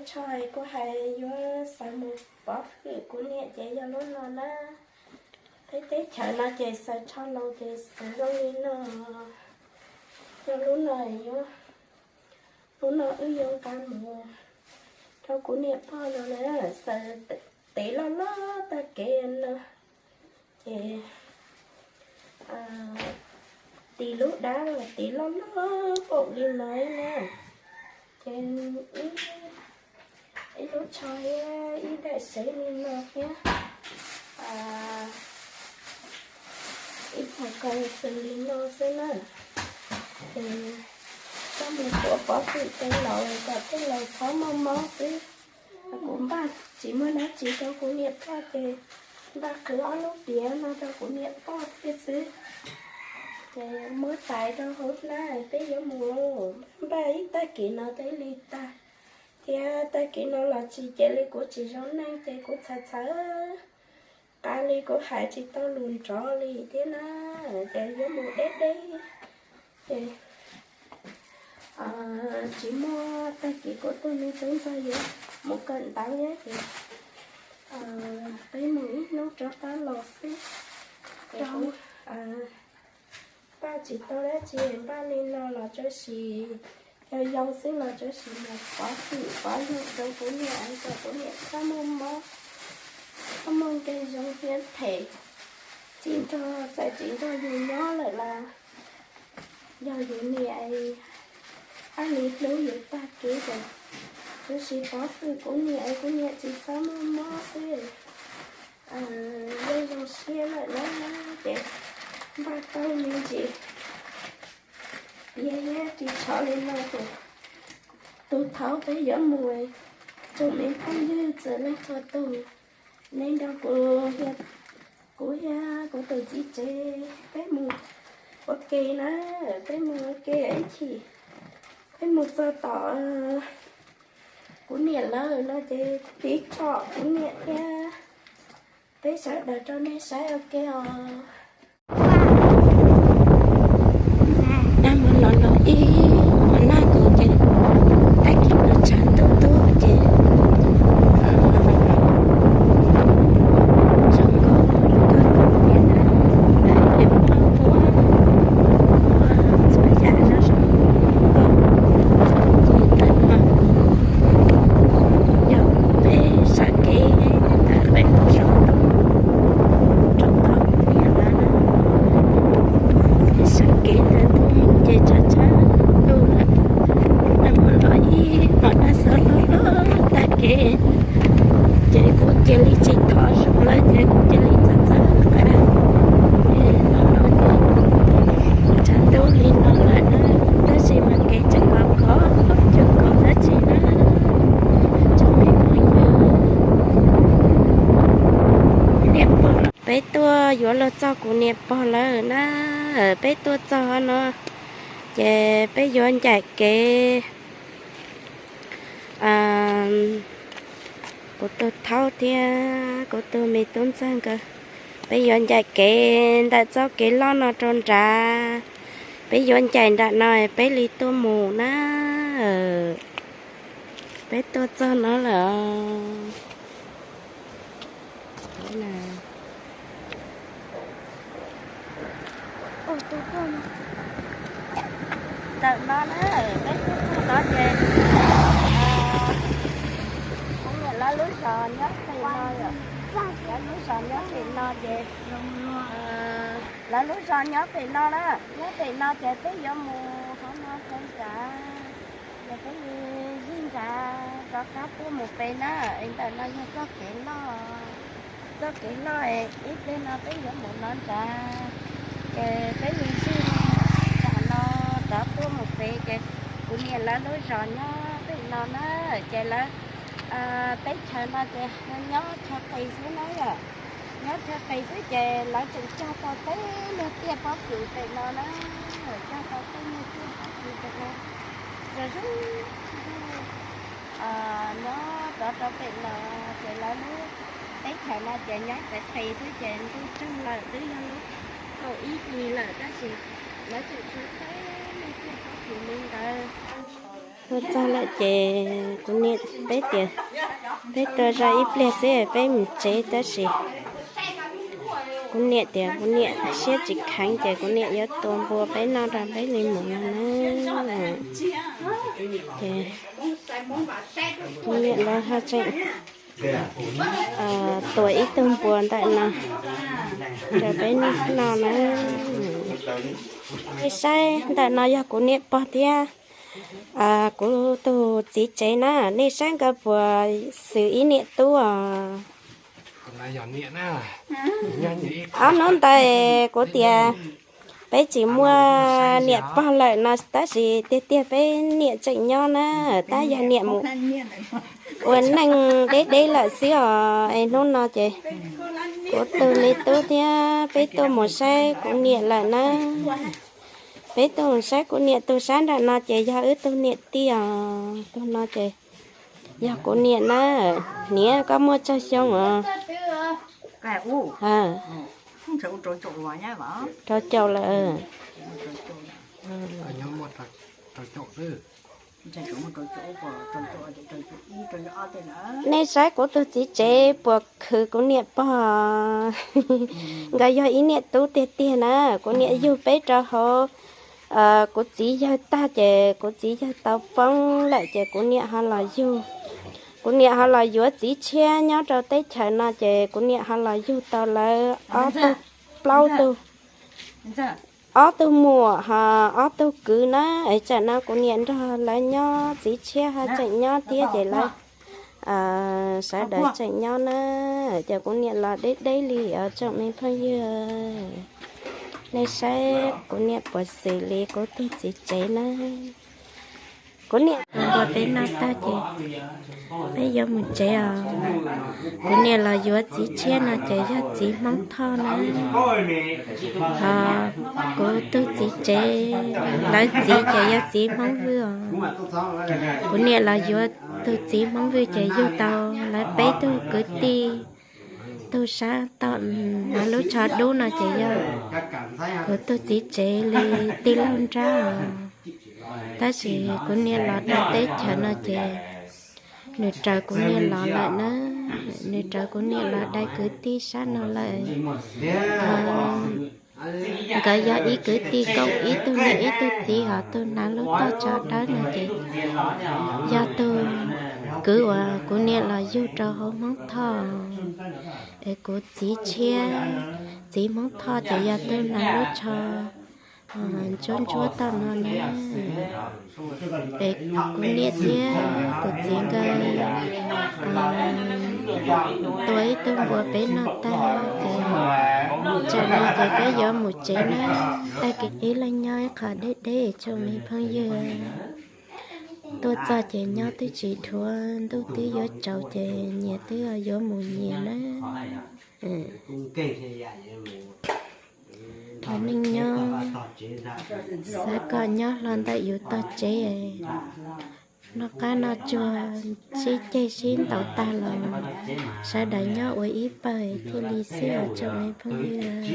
Tsho kuv hais yuav xaws mus pov hwm kuv niam ces yog lub no na. Peb teb chaws no ces xaws tsho laus ces xaws zoo li no, yog lub no yuav, lub no wb yuav nqa mus rau kuv niam pog no na, xaws tev loj loj tag kev no. Ces tis lub dab los tis loj loj npaum li no na. Ces ib lub tsho thiab ib daim sev li no thiab ib txhais ko xws li no xwb na. Ces coj mus tuav pov hwm tej laus kom tej laus txhob muaj mob xwb. Kuv npaj tsis muaj dab tsi rau kuv niam pog ces npaj qhwv ob lub piav no rau kuv niam pog thiab xwb. Ces muab tais rau hauv hnab peb yuav mus npaj ib tag kis no thiaj li tag, thiab tag kis no los tsis ces li kuv tsis zoo neej ces kuv txhais txhais qab li kuv hais tsis tau lus nrov li thiab na. Ces yuav mus deb deb ces tsis muaj tag kis kuv tus me tub ntxawg yuav mus kawm ntawv thiab ces peb mus ib hnub rov qab los xwb. Ces kuv npaj tsis tau dab tsi, npaj li no los tsuas sim, yog yoo xwb los tsuas sim mus pov hwm pov yug rau kuv niam es kom kuv niam txhob muaj mob, txhob muaj nqi zoo thiab phem. Tsis nrog, txawm tsis nrog yus nyob lawm los yog yus niam es haj li hlub yus tag kev ces tsuas sim pov hwm kuv niam es kuv niam tsis txhob muaj mob xwb. Yeej zoo siab lawm na, ces npaj tau me ntsis piav thiab ris tsho li no ces tus thaub peb yuav mus, tsoom me phooj ywg txhua leej txhua tus, nej nrog kuv, kuv thiab kuv tus txiv tsev peb mus ua ke na, peb mus ua ke ib chim, peb mus txog tom kuv niam lawm no ces tiv tsom kuv niam thiab peb sawv daws rau nej saib ua ke os. Nag hmo los los ib hmo nag kuv ces tag kis no tshav ntuj tuaj ces zoo nkauj kawg nkaus thiab na, lawv pab puab, txhua yam zoo zoo nkauj. Ces ntawm no yog peb sab kev ntawm peb lub zos, rau tom kuv niam lawv na. Peb sab kev ntawd tuaj mus ces tshav tshav ntuj lawm, nag hmo los ib hmo nag xob loj loj tag kev. Ces kuv cia li tsis thov zoo lawm ces kuv cia li txawv txawv qab. Ces no no ces tshav ntuj li no lawm na, tab sis mas kev tseem los khov kho cuag kaum dab tsi na. Tsoom me phooj ywg, niam pog, peb tuaj yuav luag txog kuv niam pog lawm na. Peb tuaj txog no ces peb yuav ncaim kev. Kuv tus thaub thiab kuv tus me tub ntxawg nkawd, peb yuav ncaim kev ntawm txoj kev loj no rau nrad. Peb yuav ncaim nram no peb li tuaj mus na. Peb tuaj txog no lawm. Ntawm no na, peb tuaj txog no ces kuv niam lawv lub zos nyob pem no, lawv lub zos nyob pem no ces, lawv lub zos nyob pem no na, nyob pem no ces peb yuav mus qhov no rau nrad, ces peb li zij nrad rov qab tuaj mus pem na. Es ntawm no yog txoj kev loj, txoj kev loj es ib pliag no peb yuav mus no nrad, ces peb li zij nram no rov tuaj mus pem ces kuv niam lawv lub zos nyob pem no na, ces lawv teb chaws no ces nyob chaw qis xwb na yom, nyob chaw qis xwb ces lawv tseem cog tau tej niag tiaj pob kws pem no na, cog tau tej niag tiaj pob kws pem no, zoo zoo nyob rov rau pem no, ces lawv lub teb chaws no ces nyob qis qis xwb ces ntuj tsaug lawm twb yog lub kaum ib hlis lawm tab sis lawv tseem tshuav tej niag tiaj pob kws li ntawd. Tuaj txog lawm ces kuv niam peb tias peb tua zog ib pliag xwb peb mus tsev, tab sis kuv niam tias kuv niam siab tsis kheev ces kuv niam yuav tua npua peb noj rau peb li mus no na. Ces kuv niam lawv ho tseem tua ib tug npua ntawm no rau peb noj na. Nej saib ntawm no yog kuv niam pog thiab kuv tus txiv tsev na. Nej saib nkawd puas xws ib niam tub os. Ob hnub ntawd kuv tias peb tsis muaj niam pog lawm no, tab sis tiag tiag peb niam tseem nyob na, tab yog niam mus ua neej deb deb lawm xwb os. Es hnub no ces kuv tus me tub thiab peb tuaj mus saib kuv niam lawm na. Peb tuaj mus saib kuv niam, tus sab nram no ces yog wb tug niam tij os, tus no ces yog kuv niam na. Niam, koj muaj tsawg xyoo os? Rau caum lawm. Nej saib kuv tus txiv tsev puas khwv kuv niam pog. Nkawd yog ib niam tub tiag tiag na. Kuv niam yug peb rau hauv kuv txiv yawg tag ces kuv txiv yawg tau poob lawm ces kuv niam ho los yug, kuv niam ho los yuav txiv tshiab nyob rau teb chaws no ces kuv niam ho los yug tau lawv ob tug, plaub tug, ob tug muam ho ob tug kwv na. Es tsam no kuv niam nrog lawv nyob, txiv tshiab ho tseem nyob thiab ces lawv sawv daws tseem nyob na. Ces kuv niam los deb deb li os tsoom me phooj ywg. Nej saib kuv niam puas xws li kuv tus txiv tsev na. Kuv niam tua npua peb noj tag ces peb yuav mus tsev os. Kuv niam los yuav txiv tshiab no ces yog txiv Hmoob Thoj na. Ho kuv tus txiv tsev, lawv txiv ces yog txiv Hmoob Vwj os. Kuv niam los yuav tus txiv Hmoob Vwj ces yug tau lawv peb tug kwv tij. Tus sab tom lub tsho dub no ces yog kuv tus txiv tsev li tij laug nrab os. Tab sis kuv niam los rau teb chaws no ces nws raws kuv niam los lawm na. Nws raws kuv niam los dai kwv tij sab no lawm. Nkawd yog ib kwv tij koom ib tug niam ib tug txiv, ho tus hnav lub toj tsho dawb no ces yog tus kwv uas kuv niam los yug rau hauv Hmoob Thoj. Es kuv txiv tshiab, txiv Hmoob Thoj ces yog tus hnav lub tsho ntsuab ntsuab toj no na. Es kuv niam thiab kuv txiv nkawd tua ib tug npua peb noj tag ces tsam no ces peb yuav mus tsev na. Tag kis ib leeg nyob ib qho deb deb tsoom me phooj ywg. Tuaj txog ces nyob twb tsis dhuav, ntuj twb yuav tsaus ces nyias twb yuav mus nyias na. Ua neej nyob, xav kom nyob hlo ntawm yus tog tsev. Noj qab noj tsuag, sib ceg sib ntaus tag los sawv daws nyob ua ib pawg thiaj li xwb os tsoom me phooj ywg.